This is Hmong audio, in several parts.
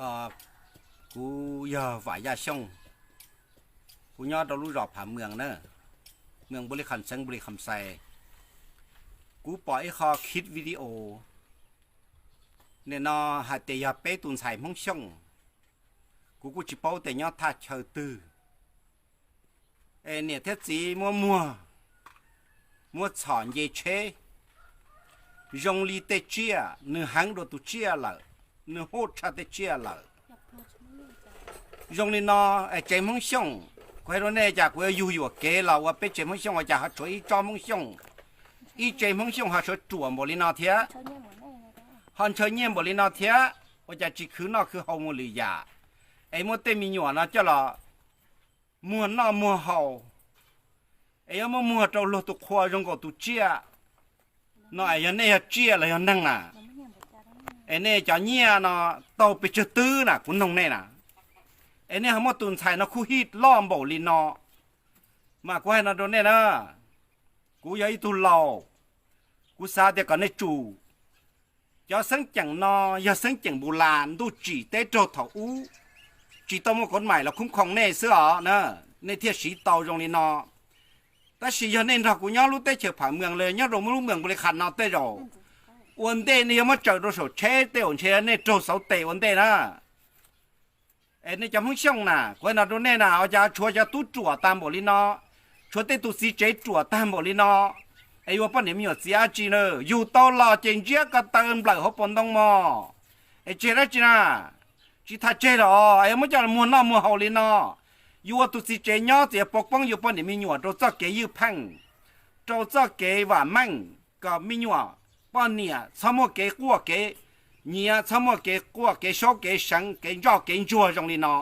Kuv yog Vam Yaj Xyooj, kuv nyob rau lub zos Phav Mws na, mws Npu Li Kham xeev Npu Li Kham Xais. Kuv pom ib qho khib video, nim no hais tias yog peb tus ntxhais Hmoob Xyooj, kuv kuj tsis paub tias nyob thaj chaw twg. Es niam thiab txiv muab muag, muab txhom nce tsheb, zoo li tej tsiaj, nws heev dua tus tsiaj lawm, nws huj tshaj tej tsiaj lawm. Zoo li no, es tsev Hmoob Xyooj, kuv hais rau nej, cas kuv yuav yug yuam kev los ua peb tsev Hmoob Xyooj ua cas ho tshuav ib tsob Hmoob Xyooj, ib tsev Hmoob Xyooj ho sawv ruam npaum li no thiab, ho ntshaw nyiaj npaum li no thiab, ua cas tsis khwv noj khwv haus mus lwm yam, es muab tej me nyuam no coj los muag noj muag haus, es yuav muab muag rau luag tus qhua zoo nkaus tus tsiaj no, es yog nej yog tsiaj los yog neeg na? Es nej cov nyiaj no tau pes tsawg twb na, kuv noog nej na? Es nej ho muab tus ntxhais no khuj hij loj npaum li no, mas kuv hais no rau nej na, kuv yog ib tug laus, kuv xav tias kom nej tsum. Cov xeeb ceem no yog xeeb ceem npus las ntuj tsim teb raug thaum ub, tsis tau muaj kov maim los khoob khoo nej xwb os na, nej thiaj siv tau zoo li no. Tab sis yog nej nrog kuv nyob lub teb chaws Pham Mws los nyob rau lub mws Npu Li Kham no tej zaum, ua ntej nej yuav muab tsaws rau saum tsheb tej zaum ntshe nej raug xauv tes ua ntej na. Es nej cov Hmoob Xyooj na, kuv hais no rau nej na, ua cas tshuav cov tub ruam tag npaum li no, tshuav tej tus txiv tsev ruam tag npaum li no, es yuav poj niam me nyuam txiv dab tsi na? Yug tau los ces ntsiab ko taw nplawm hauv paus ntoo mog. Es tseg dab tsi na? Tsis tham tseg los es yuav muab coj los muag noj muag haus li no. Yuav ua tus txiv tsev nyob txiv pov poob yuav poj niam me nyuam rau txoj kev ywj pheej, rau txoj kev vam meej, kom me nyuam poj niam txhob muaj kev quaj kev nyiav, txhob muaj kev quaj kev saub kev seev, kev ntsoj kev ntsuag zoo li no.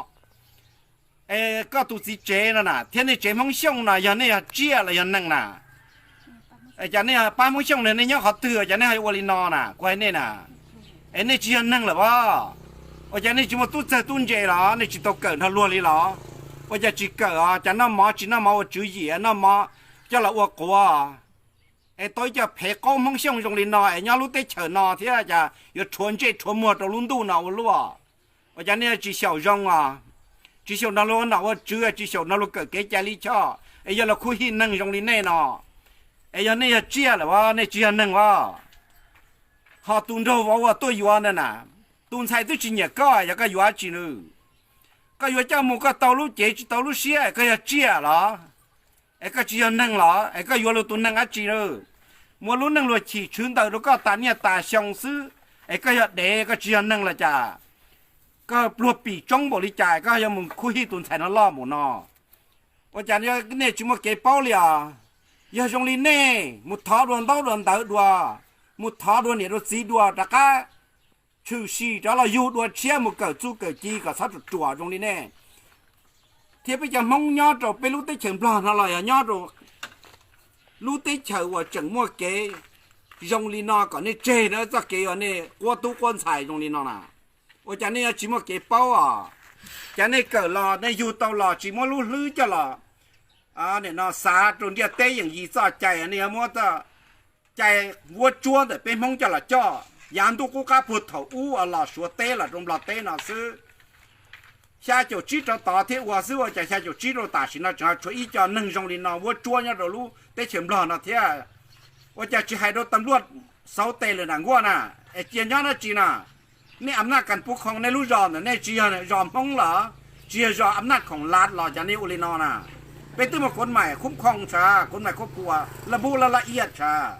Es koj tus txiv tsev no na thiab nej tsev Hmoob Xyooj no yog nej yog tsiaj los yog neeg na? Es cas nej pab Hmoob Xyooj no nej nyob qhov twg cas nej ho ua li no na? Kuv hais nej na, es nej tsis yog neeg lawm as? Ua cas nej tsis muaj tub txawg tub ntse los nej tsis tau kawm nrog luag li los? Ua cas tsis kawm os? Cas noj mov tsis noj mov ua tswv yim, noj mov coj los ua quav, es tau ib co phev qaub Hmoob Xyooj zoo li no es nyob lub teb chaws no thiab cas yuav rhuav ntsej rhuav muag rau lub ntuj no ua luaj? Ua cas nej tsis xyaum zoo os? Tsis xyaum nrog luag ua nom ua tswv, tsis xyaum nrog luag kawm kev cai lij choj, es yog los khuv hij neeg zoo li nej no. Es yog nej yog tsiaj lawm as, nej tsis yog neeg as? Ho tus nraug vauv uas tuaj yuav ntawd na, tus ntxhais twb tsis nyiam koj, yog koj yuav dab tsi nws? Koj yuav coj mus koj tau lub cev tsis tau lub siab, koj yog tsiaj los? Es koj tsis yog neeg los? Es koj yuav luag tus neeg dab tsi na? Muaj lub neej luag chim tshwv ntawm rau koj tas niaj tas xyoo xwb, es koj yog dev, koj tsis yog neeg los cas? Koj pluag pim tsoob npaum li cas koj yuav mus khuv hij tus ntxhais no loj npaum no? Ua cas nej tsis muaj kev paub li os? Yog zoo li nej mus thov dua ntaub dua ntawv dua, mus thov dua niam dua txiv dua rov qab tshwm sim rov los yug dua tshiab mus kawm txuj kawm ci kom txhob ruam ruam zoo li nej. Thiab peb cov Hmoob nyob rau peb lub teb chaws Nplog no los yog nyob rau lub teb chaws uas tseem muaj kev zoo li no kom nej tseg na, txoj kev uas nej quab tub quab ntxhais zoo li no na. Ua cas nej yuav tsis muaj kev paub os? Cas nej kawm los nej yug tau los tsis muab lub hlwb coj los, nim no xav rau ntiaj teb yeem yis txoj cai, nej yuav muab txoj cai vuab tsuab ntawm peb Hmoob coj los coj. Yav ntuj qub qab puag thaum ub los Suav teb los rau Nplog teb no xwb, xya caum tsib rau tod thiab ua xwb, ua cas xya caum tsib rau tam sim no tseem ho tshuav ib co neeg zoo li no vuab tsuab nyob rau lub teb chaws Nplog no thiab? Ua cas tsis hais rau tas luaj xauv tes lawm na, nkuaj na? Es cia nyob dab tsi na? Nej am naj kas pub khoo nej lub zos ntawm nej tsis yog zos Hmoob los, tsis yog zos am naj khoom lav los cas nej ua li no na? Peb twb muaj kov maim khub khoo tshaj, kov maim khub khua laj npub laj laj iaj tshaj,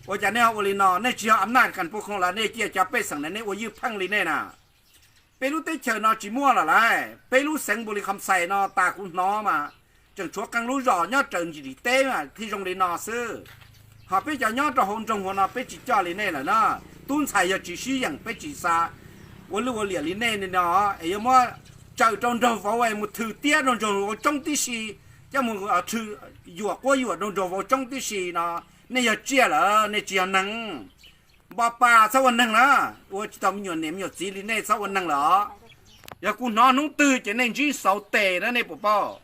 ua cas nej ua li no? Nej tsis yog am naj kas pub khoo los nej cia cov pej xeem ntawm nej ua ywj pheej li nej na. Peb lub teb chaws no tsis muaj lawm lauj. Peb lub xeev Npu Li Kham Xais no tas kuv hnov mas tseem tshuav qee lub zos nyob raws ntsis teb mas thiaj zoo li no xwb. Ho peb cov nyob rau hauv nroog hauv no peb tsis coj li nej lawm na. Tub ntxhais yog tsis sib yeem peb tsis xa ua lwj ua liam li nej li no, es yuav muab tsaws rau nraug vauv es mus thwm tiab rau nraug vauv tsoob tib si, coj mus yuam quab yuam rau nraug vauv tsoob tib si no. Nej yog tsiaj lawm, nej tsis yog neeg. Npo pa txhob ua neeg na, ua tsis tau me nyuam niam me nyuam txiv li nej txhob ua neeg lawm. Yog kuv hnov hnub twg ces nej ntsib xauv tes na, nej puas paub?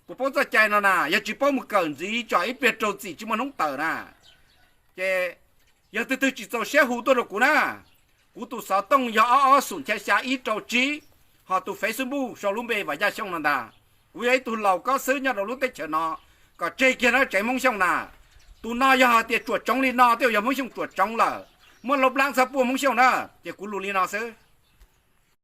Puas paub txoj cai no na? Yog tsis paub mus kawm ntxiv tso, ib pliag raug txim tsis muaj hnub tawm na. Ces yog twg twg tsis txaus siab hu tuaj rau kuv na, Kuv tus xov tooj yog ob ob xoom xya xya ib rau tsib, ho tus Facebook sau lub npe Vam Yaj Xyooj no ntag. Kuv yog ib tug laus kob xwb nyob rau lub teb chaws no, kom tseg kiag no tsev Hmoob Xyooj na. Tus no yog hais tias tsuam tsoov li no twb yog Hmoob Xyooj tsuam tsoov lawm, muab lub plab txhob puaj Hmoob Xyooj na. Ces kuv lus li no xwb.